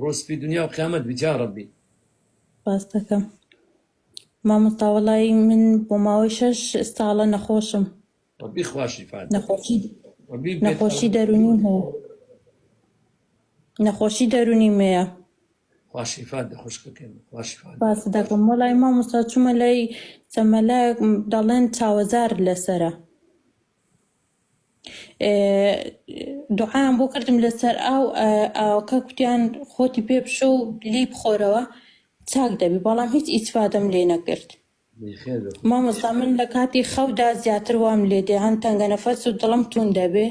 ڕووسپی دنیا و قیامەت بیت یاڕەبی. سپاست دەکەم مامۆستا وەڵایی من بۆ ماوەی شەش ساڵە نەخۆشم. ڕەبی خوا شیفات دەبێت. نەخۆشی ڕەبی بێت نەخۆشی دەروونیم هەیە. نەخۆشی دەروونیم هەیە. خوا شیفات دە خوشکەکەی من خوا شیفات دە. سپاست دەکەم وەڵایی مامۆستا چوومە لای چەند مەلایەک دەڵێن چاوەزارت لەسەرە. دوعایان بۆ کردم لەسەر ئاو ئاوەکە کوتیان خۆتی پێ بشۆ و لێی بخۆرەوە چاک دەبی بەڵام هیچ ئیسفادەم لێ نەکرد مامۆستا من لە کاتی خەودا زیاتر وام لێ دێ هەن تەنگە نەفەس و دڵم توند دەبێ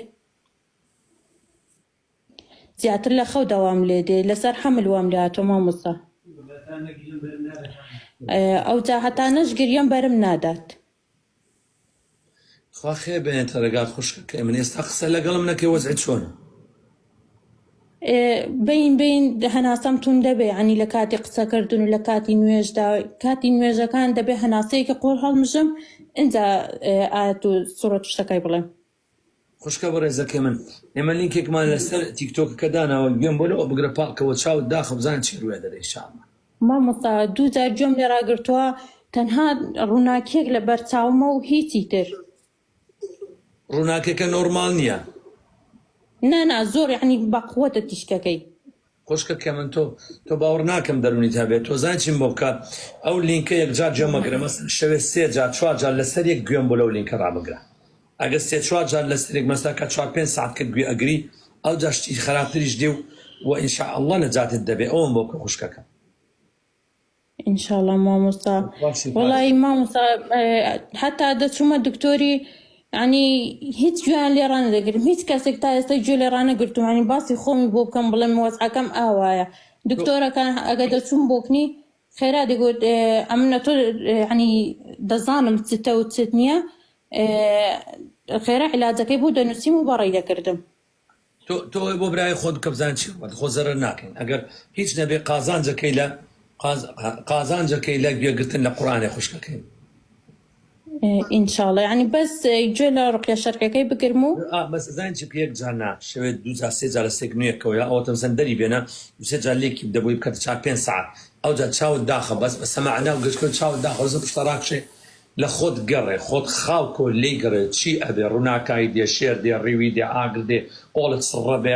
زیاتر لە خەودا وام لێ دێ لەسەر حەمل وام لێ هاتووە مامۆستا ئەوجا هەتا نەشگریەم بەرم نادات. خوا خێر بێنێتە ڕێگات خوشکەکەی من ئێستا قسە لەگەڵم نەکەی وەزعت چۆنە؟ بەین بەین هەناسەم توند دەبێ یانی لە کاتی قسەکردن و لە کاتی نوێژدا کاتی نوێژەکان دەبێ هەناسەیەکی قوڵ هەڵمژم ئینجا ئایەت و سوڕەت و شتەکەی بڵێم. خوشکە بەڕێزەکەی من ئێمە لینکێکمان لەسەر تیکتۆکەکە داناوە گوێم بۆ لەوە بگرە پاڵکەوە چاوت داخە بزانە چی ڕووێ دەدە ان شاء اللە. مامۆستا دووجار گوێم لێ ڕاگرتووە تەنها ڕووناکیەک لەبەر چاومە و هیچی تر. ڕووناکیەکە نۆڕماڵ نیە؟ نا نا زۆر یەعنی بەقوەتە تیشکەکەی. خوشکە کەمن تۆ تۆ باوەڕ ناکەم دەرونیت هەبێت تۆ زانی چیم بۆ بکە ئەو لینکە یەکجار گوێ مەگرە مەسەن شەوێ سێ جار چوار جار لەسەر یەک گوێم بۆ لەو لینکە ڕابگرە ئەگەر سێ چوار جار لەسەر یەک مەسا کە چوار پێنج سەعات کە گوێ ئەگری ئەوجا شتی خراپتریش دێ و وە ان شاء اللە نەجاتت دەبێ ئەوەم بۆ بکە خوشکەکەم. ان شاءاللە مامۆستا وەڵی مامۆستا حتا دەچوومە دکتۆری ینی هیچ گوێیان لێ ڕانەدەگرم هیچ کەسێک تا ئێستا گوێ لێ ڕانەگرتوم ینی باسی خۆمی بۆ بکەم بڵێم وەزعەکەم ئاوایە دکتۆرەکان ئەگە دەچووم بۆکنی خێرا دەگوت ئەمنە تۆ ینی دەزانم چتە و چت نییە خێرا عیلاجەکەی بۆ دەنووسیم و بەڕێی دەکردم. تۆ تۆ بۆ برای خۆت بکە بزان چی ڕوات خۆ زەرەر ناکەین ئەگەر هیچ نەبێ قازانجەکەی لە قازانجەکەی لە گوێگرتن لە قورئانێ خوشکەکەی. ان شاء اللە یانی بەس گوێ لە ڕوقیە شەرعیەکەی بگرم و. ئا بەس ئەزانی چی بکە یەک جار نا شەوێ دوو جار سێ جار لە سێک نوێکەوە یا ئەوەتە مەسەن دەری بێنە دوو سێ جار لێکی بدە بۆی بکەتە چار پێنج سەعات ئەوجا چاوت داخە بەس بە سەماع ناو گەشکەوە چاوت داخە وەزە پشتە ڕاکشێ لە خۆت گەڕێ خۆت خاو کۆ لێی گەڕێ چی ئەبێ ڕوناکایی دێ شێر دێ ڕیوی دێ ئاگر دێ قۆڵت سڕە بێ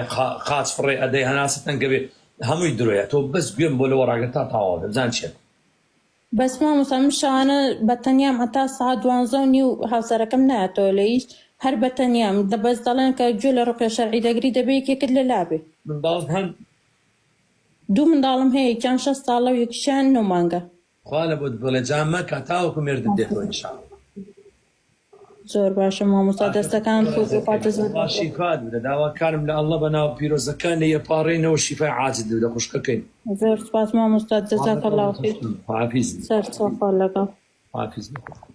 قاچ فڕێ ئەدەی هەناسە تەنگە بێ هەمووی درۆیە تۆ بەس گوێم بۆ لەوە ڕاگرە تا تەواو بێ بزان چیە. بەس مامۆستا من شەوانە بە تەنیام هەتا سەعات دوانزە و نیو هاوسەرەکەم نایەتەوە لە ئیش هەر بە تەنیام دە بەس دەڵێن کە گوێ لە ڕوقیە شەرعی دەگری دەبێ یەکێکت لە لا بێ. منداڵت هەن؟ دوو منداڵم هەیە یەکیان شەش ساڵە و یەکیشیان نۆ مانگە. خوا لە بۆت بڵێ جا مەکە تاوەکو مێردت دێتەوە ان شاء اللە. زۆر باشە مامۆستا دەستەکانت خۆش بێ خواتە زۆر خوا شیفات بدە داواکارم لە اللە بە ناوە پیرۆزەکان لێی ئەپاڕێینەوە شیفای عاجلت بدە خوشکەکەی. زۆر سوپاس مامۆستا جزاک اللە خیر خواحافیز بی. سەرچاو خوا لەگەڵ. خواحافیز بی خوشکم.